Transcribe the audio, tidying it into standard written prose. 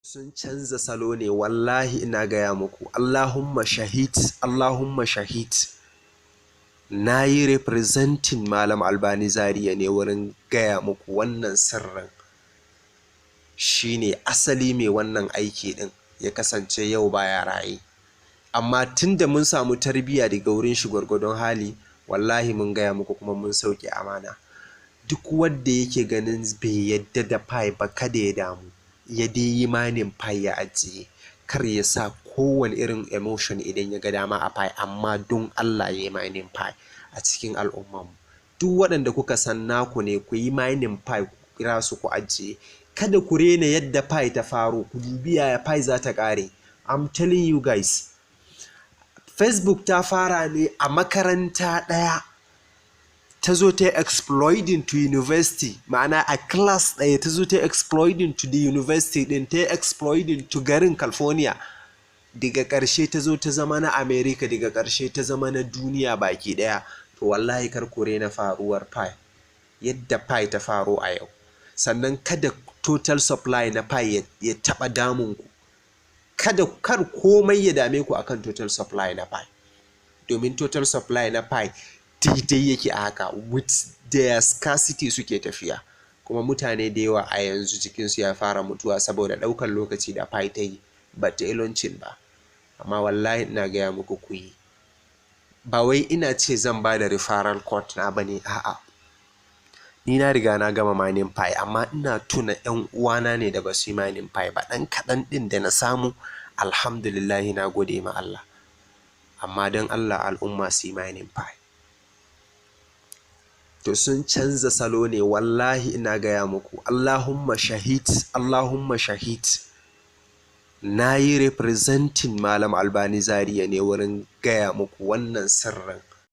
Sun canza salo ne, wallahi ina gaya muku. Allahumma shahid, Allahumma shahid. Na yi representing Malam Albani Zaria ne wurin gaya muku wannan sirrin. Shi ne asali mai wannan aiki ɗin, ya kasance yau baya raye. Amma tun da mun samu tarbiyya daga wurin shi gwargwadon hali, wallahi mun gaya muku kuma mun sauke amana. Duk wanda yake ganin bai yadda da Pi ba, kada ya damu, ya dai yi mining Pi ya ajiye. Kar ya sa kowane irin emotion idan ya ga dama a Pi, amma don Allah ya yi mining Pi a cikin al'ummarmu. Duk waɗanda kuka san naku ne, ku yi mining Pi, ku kira su, ku ajiye. Kada ku rena yadda Pi ta faro, ku dubi yaya Pi za ta ƙare. I'm telling you guys, Facebook ta fara ne a makaranta ɗaya, ta zo ta exploding to university, ma'ana a class ɗaya ta zo ta exploding to the university ɗin, ta exploding to garin California, daga ƙarshe ta zo ta zama na America, daga ƙarshe ta zama na duniya baki ɗaya. To wallahi kar ku rena faruwar Pi, yadda Pi ta faro a yau. Sannan kada total supply na Pi ya taɓa damun ku. Kada, kar komai ya dame ku akan total supply na Pi, domin total supply na Pi daidai yake a haka, with their scarcity suke tafiya. Kuma mutane da yawa a yanzu jikinsu ya fara mutuwa saboda ɗaukar lokaci da Pi ta yi ba ta yi launching ba. Amma wallahi ina gaya muku, ku yi. Ba wai ina ce zan ba da referral code na ba ne, a'a. Ni na riga na gama mining Pi, amma ina tuna 'yan uwana ne da ba su yi mining Pi ba. Ɗan kaɗan ɗin da na samu, alhamdulillahi, na gode ma Allah. Amma don Allah al'umma su yi mining Pi. To sun canza salo ne, wallahi ina gaya muku. Allahumma shahid, Allahumma shahid. Na yi representing Malam Albani Zaria ne wurin gaya muku wannan sirrin.